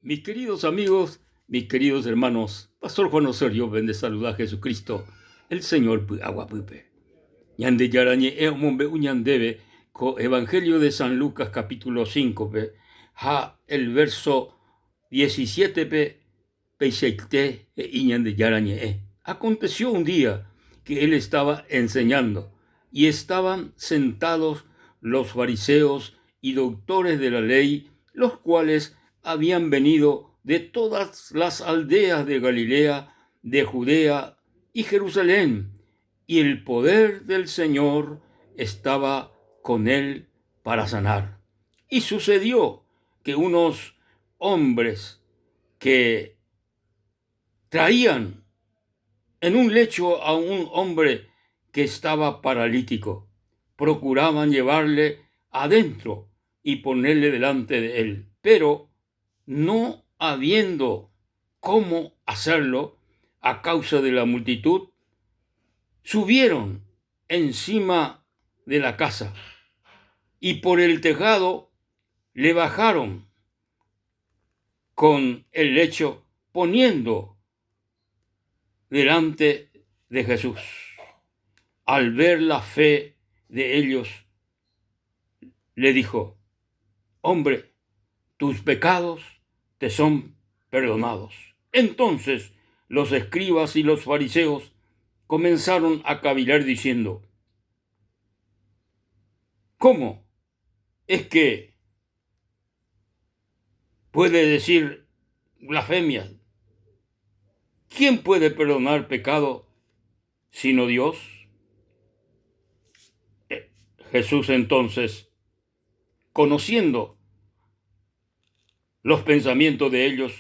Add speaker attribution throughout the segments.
Speaker 1: Mis queridos amigos, mis queridos hermanos, Pastor Juan Osorio pende saluda Jesucristo, el Señor py'aguapýpe. Ñandejára ñe'ẽ omombe'u ñandéve ko Evangelio de San Lucas capítulo 5-pe ha el verso 17-pe peichaite he'i Ñandejára ñe'ẽ. Aconteció un día que él estaba enseñando y estaban sentados los fariseos y doctores de la ley, los cuales habían venido de todas las aldeas de Galilea, de Judea y Jerusalén, y el poder del Señor estaba con él para sanar. Y sucedió que unos hombres que traían en un lecho a un hombre que estaba paralítico, procuraban llevarle adentro y ponerle delante de él, pero no habiendo cómo hacerlo a causa de la multitud, subieron encima de la casa y por el tejado le bajaron con el lecho poniendo delante de Jesús. Al ver la fe de ellos, le dijo, Hombre, tus pecados te son perdonados. Entonces los escribas y los fariseos comenzaron a cavilar diciendo, ¿Cómo es que puede decir blasfemias? ¿Quién puede perdonar pecado sino Dios? Jesús entonces, conociendo los pensamientos de ellos,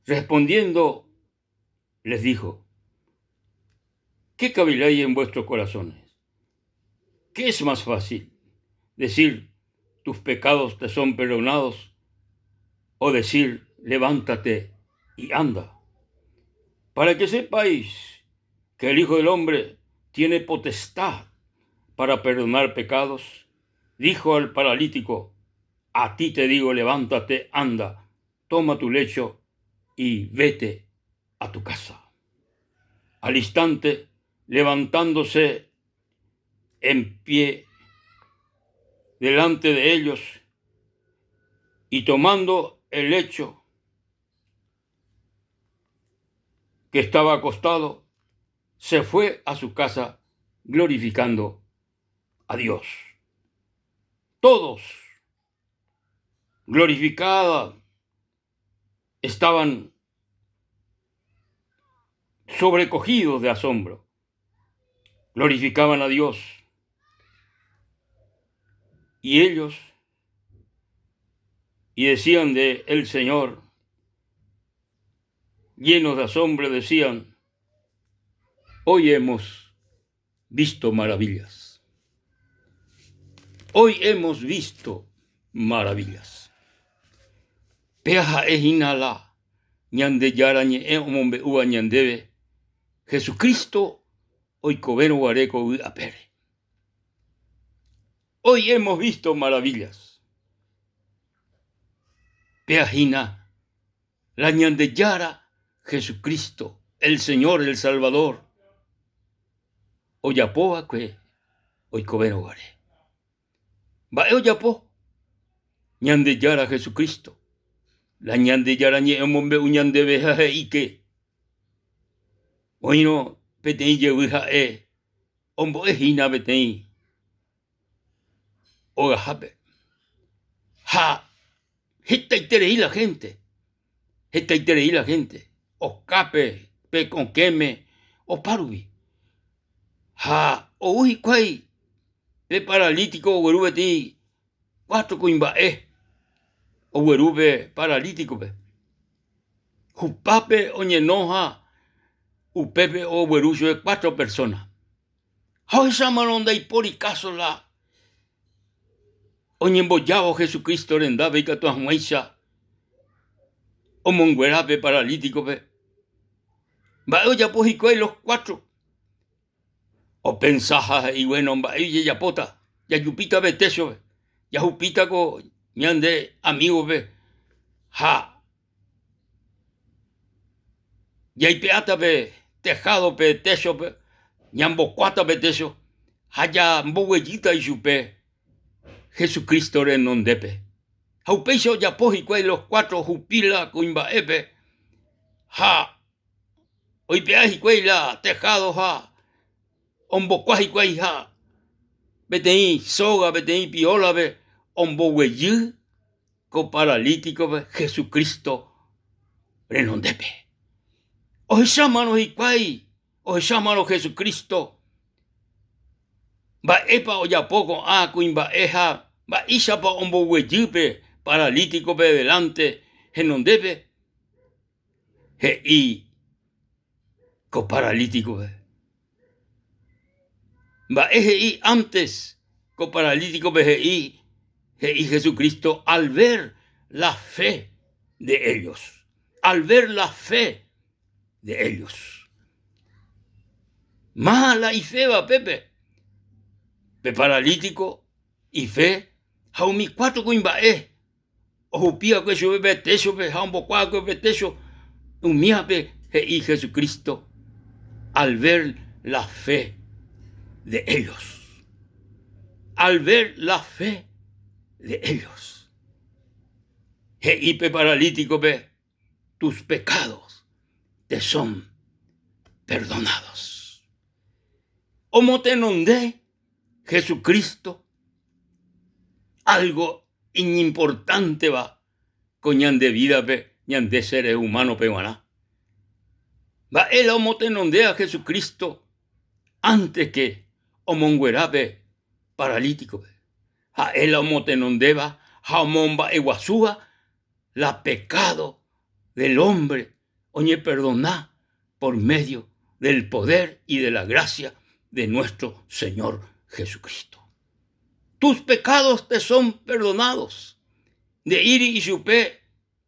Speaker 1: respondiendo, les dijo, ¿qué caviláis en vuestros corazones? ¿Qué es más fácil? Decir, tus pecados te son perdonados, o decir, levántate y anda. Para que sepáis que el Hijo del Hombre tiene potestad para perdonar pecados, dijo al paralítico, a ti te digo, levántate, anda, toma tu lecho y vete a tu casa. Al instante, levantándose en pie delante de ellos y tomando el lecho que estaba acostado, se fue a su casa glorificando a Dios. Todos glorificaban, estaban sobrecogidos de asombro. Glorificaban a Dios. Y ellos, y decían de el Señor, llenos de asombro, decían, hoy hemos visto maravillas. Hoy hemos visto maravillas. Péa ha'e hína la Ñandejára ñe'ẽ omombe'úva ñandéve Jesucristo oikovérõ guare ko yvy apére. Hoy hemos visto maravillas. Péa hína la Ñandejára Jesucristo, el Señor, el Salvador, ojapo va'ekue oikovérõ guare. Mba'e ojapo Ñandejára Jesucristo? La Ñandejára ñe'ẽ omombe'u ñandéve ha he'íke oĩrõ peteĩ jevy ha'e ombo'e hína peteĩ ogahápe. Ha hetaiterei la hénte, hetaiterei la hénte okápe pe okẽme opárupi. Ha ou hikuái pe paralítiko ogueru peteĩ cuatro kuimba'e ogueru pe paralítikope. Hupápe oñeno ha upépe ogueru chupe cuatro persóna. Ha ohechámarõ ndaipóri káso la oñembojávo Jesucristo rendápe ikatu hag̃uáicha omonguera pe paralítikope. Mba'e ojapo hikuái los cuatro? Opensa ha he'i, Bueno, mba'e ijejapóta, jajupíta pe téchope, jahupíta ko ñande amígope ha. Jaipe'áta pe tejádo pe téchope, ñambokuáta pe técho ha jamboguejýta ichupe Jesucristo renondépe. Ha upéicha ojapo hikuái los cuatro ohupi la kuimba'épe ha oipe'a hikuái la tejádo ha ombokua hikuái ha peteĩ sóga, peteĩ piólape omboguejy ko paralítikope Jesucristo renondépe. Ohechámarõ hikuái, ohechámarõ Jesucristo mba'épa ojapo ko'ã kuimba'e ha mba'éichapa omboguejy pe paralítikope delante henondépe, he'i ko paralítikope. Mba'e he'i antes ko paralítikope he'i, he'i Jesucristo al ver la fe de ellos, al ver la fe de ellos. Máva la iféva pépe? Pe paralítiko ife ha umi cuatro kuimba'e Ohupi va'ekue chupe pe téchope ha ombokua va'ekue pe técho, umívape he'i Jesucristo al ver la fe de ellos. Al ver la fe de ellos. He'i pe paralítikope, tus pecados te son perdonados. Omotenonde Jesucristo algo iñimportánteva ko ñande vídape ñande seres humánope g̃uarã. Mba'e la omotenondéva Jesucristo antes ke omonguera pe paralítikope? Ha'e la omotenondéva ha omomba'eguasúva la pekádo del hombre oñeperdona por medio del poder y de la gracia de nuestro Señor Jesucristo. Tus pecados te son perdonados. Nde'íri ichupe,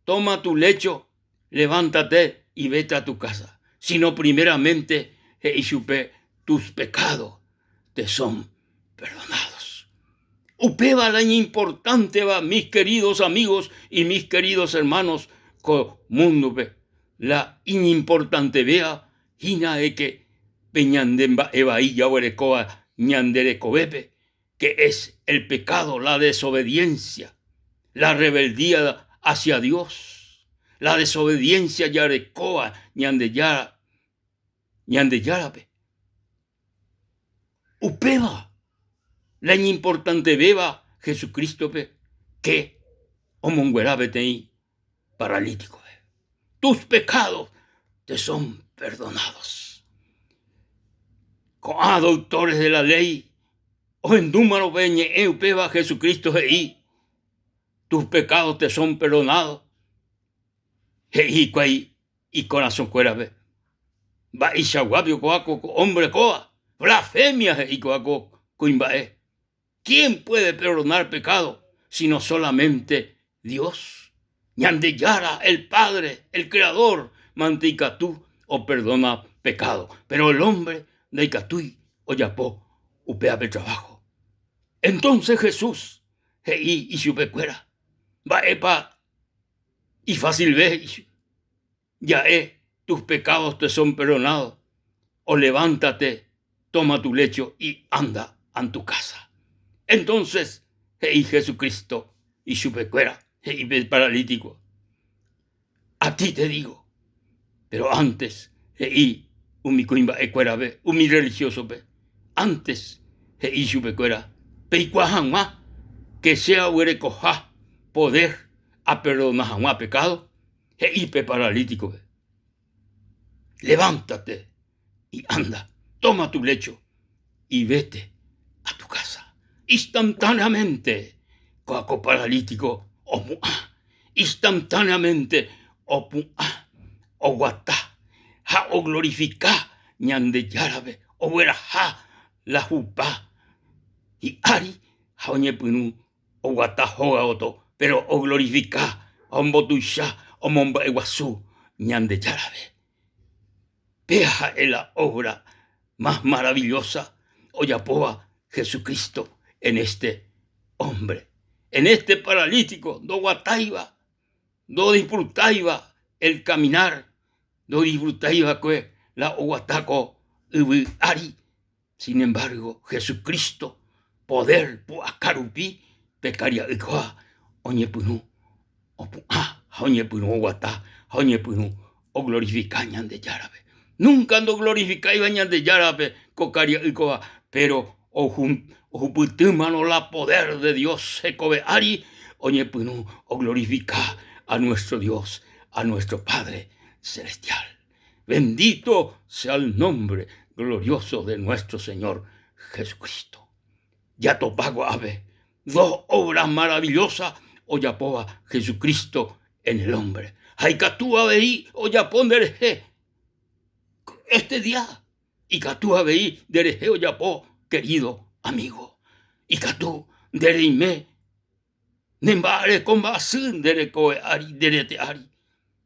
Speaker 1: toma tu lecho, levántate y vete a tu casa, sino primeramente he'i chupe, tus pecados te son perdonados. Upéva la iñimportánteva, mis queridos amigos y mis queridos hermanos, ko múndope. La iñimportantevéva hína de que pe ñande mba'e vai jaguerekóva ñande rekovépe, que es el pecado, la desobediencia, la rebeldía hacia Dios, la desobediencia jarekóva Ñandejára, Ñandejárape. Upéva la iñimportantevéva Jesucrístope ke omonguera peteĩ paralítikope. Tus pecados te son perdonados. Ko'ã doctores de la ley ohendúmarõ pe ñe'ẽ upéva Jesucristo he'i, Tus pecados te son perdonados, he'i hikuái ikorasõkuérape. Mba'eichaguápio kóva ko hombre kóva? Blasfemia he'i kóva ko kuimba'e. Quién puede perdonar pecado sino solamente Dios? Ñandejára, el Padre, el Creador, mante ikatu operdona pecado. Pero el hombre ndaikatúi ojapo upéva pe trabajo. Entonces Jesús he'i ichupekuéra, Mba'épa Ifasilve he'i, Ja'e, tus pecados te son perdonados, o levántate, toma tu lecho y anda a tu casa. Entonces he'i Jesucristo ichupekuéra, he'i pe paralítico, A ti te digo. Pero antes he'i umi kuimba'ekuérape, umi religioso-pe, antes he'i chupekuéra, Peikuaa hag̃ua ke che aguerekoha poder aperdona hag̃ua pekádo, he'i pe paralítikope, Levántate y anda, toma tu lecho y vete a tu casa. Instantáneamente kóa ko paralítiko opu'ã, instantáneamente opu'ã, oguata ha oglorifika Ñandejárape, ogueraha la hupa hi'ári ha oñepyrũ oguata hóga gotyo, péro oglorifika ha ombotuicha omomba'eguasu Ñandejárape. Péa ha'e la obra más maravillosa ojapóva Jesucristo en este hombre, en este paralítico ndoguatáiva, ndodisfrutáiva el caminar. ndodisfrutái va'ekue la oguata ko yvy ári. Sin embargo, Jesucristo poder pu'aka rupi pe karia'y kóva oñepyrũ opu'ã ha oñepyrũ oguata ha oñepyrũ oglorifika Ñandejárape. Núnka ndoglorifikáiva Ñandejárape ko karia'y kóva, péro ohupytýmarõ la poder de Dios hekove ári oñepyrũ oglorifika a nuestro Dios, a nuestro Padre Celestial. Bendito sea el nombre glorioso de nuestro Señor Jesucristo. Jatopa ko'ápe dos obras maravillosas ojapóva Jesucristo en el hombre. Ha ikatu avei ojapo nderehe este día. Ikatu avei nderehe ojapo, querido amigo. Ikatu nde reime Ne mba'areko mba'asy nde rekove ári, nde rete ári.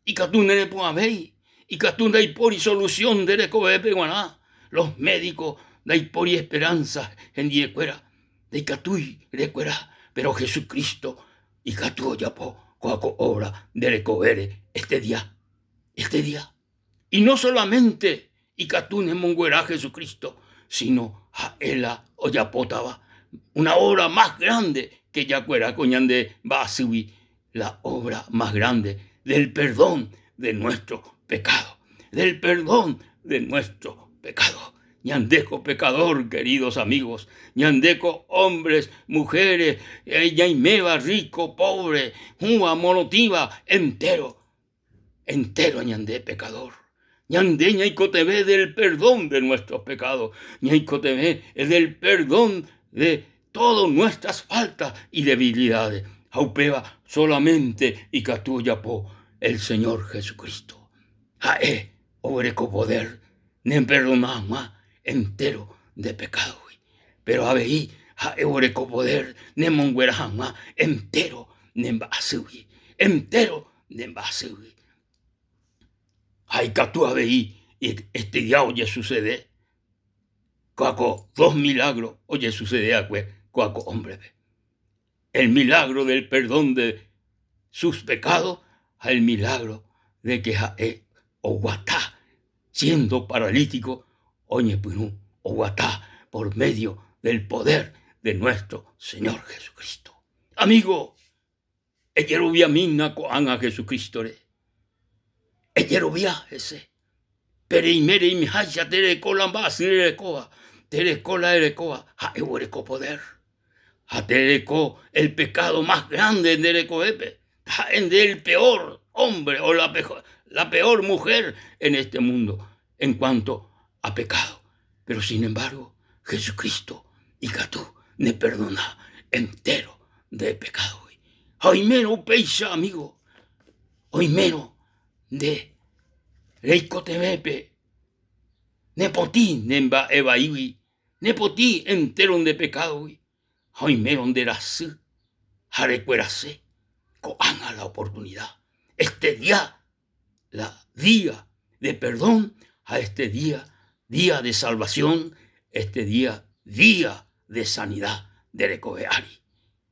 Speaker 1: Ikatu nerepu'ãvéi, ikatu ndaipóri solución nde rekovépe g̃uarã. Los médicos ndaipóri esperanza hendiekuéra, ndaikatúi rekuera, pero Jesucristo ikatu ojapo kóa ko obra nde rekovére este día, este día. Y no solamente ikatu nemonguera Jesucristo, sino ha'e la ojapótava una obra más grande que jakuera ko ñande mba'asýgui, la obra más grande del perdón de nuestro pecado, del perdón de nuestro pecado. Ñandéko pecador, queridos amigos, ñandéko hombres, mujeres, ñaiméva rico, pobre, hũva, morotĩva, entero Entéro ñande pekadór. Ñande ñaikotevẽ del perdón de nuestros pecados, ñaikotevẽ del perdón de todas nuestras faltas y debilidades. Ha upéva solamente ikatu ojapo el Señor Jesucristo. Ha'e oguereko poder nemperdona hag̃ua entéro nde pekádogui. Péro avei ha'e oguereko poder nemonguera hag̃ua entéro ne mba'asýgui, entéro ne mba'asýgui. Ha ikatu avei estudia ojesucede kóa ko dos milagro ojesucede va'ekue kóa ko hómbrepe. El milagro del perdón de sus pecados ha el milagro de que ha'e oguata siendo paralítico oñepyrũ oguata por medio del poder de nuestro Señor Jesucristo. Amigo, ejeroviamína ko'ág̃a Jesucristo-re. Ejerovia hese. Pe reime reimeháicha tereko la mba'asy rerekóva, tereko la erekóva, ha'e oguereko poder. Ha tereko el pecado más grande nde rekovépe, ha'e nde el peor hombre o la peor, la peor mujer en este mundo en cuanto a pecado. Pero sin embargo, Jesucristo ikatu neperdona entero nde pecadogui. Ha oimérõ upéicha, amigo, oimérõ nde reikotevẽpe nepotĩ ne mba'e vaígui, nepotĩ entéro nde pekádogui, ha oimérõ nde rasy ha rekuerase, ko'ág̃a la oportunida, este día la día de perdón ha este día, día de salvación, este día, día de sanidad nde rekove ári.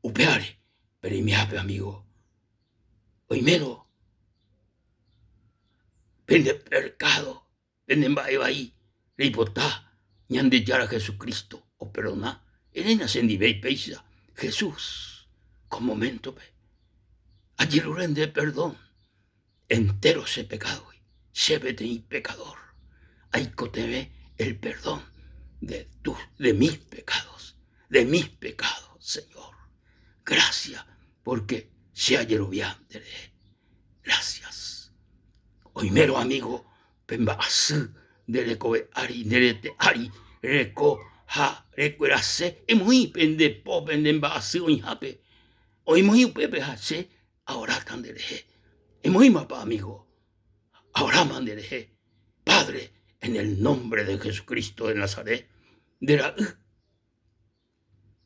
Speaker 1: Upévare, pereimihápe amigo, oimérõ pende perkádo, pende mba'e vai reipota Ñandejára Jesucristo operdona, eréna chendivéi péicha, Jesús, ko moméntope ajerure nde perdón entéro che pekádogui, che peteĩ pekadór, aikotevẽ el perdón de tus, de mis pecados, de mis pecados, Señor. Gracias porque che ajerovia nderehe. Gracias. Oimérõ amigo pe mba'asy nde rekove ári, nde rete ári reko ha rekuerase, emoĩ pe nde po pe nde mba'asy oĩhápe, oimoĩ upépe ha che aoráta nderehe. Emoĩmapa amigo, aoráma nderehe. Padre, en el nombre de Jesucristo de Nazaret, nde ra'y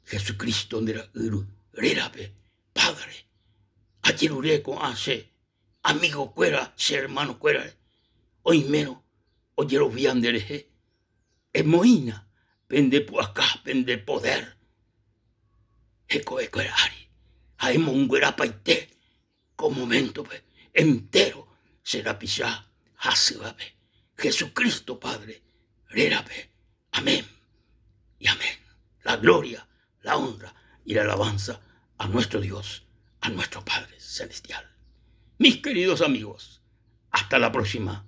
Speaker 1: Jesucristo nde ra'y rérape, Padre, ajerure ko'ã che amigo-kuéra, che hermano-kuérare, oimérõ ojerovia nderehe, emoĩna pende pu'aka, pende poder hekovekuéra ári ha emonguerapaite ko moméntope entéro che rapicha. hasývape. Jesucristo Padre rérape. Amén y amén. La gloria, la honra y la alabanza a nuestro Dios, a nuestro Padre Celestial. Mis queridos amigos, hasta la próxima.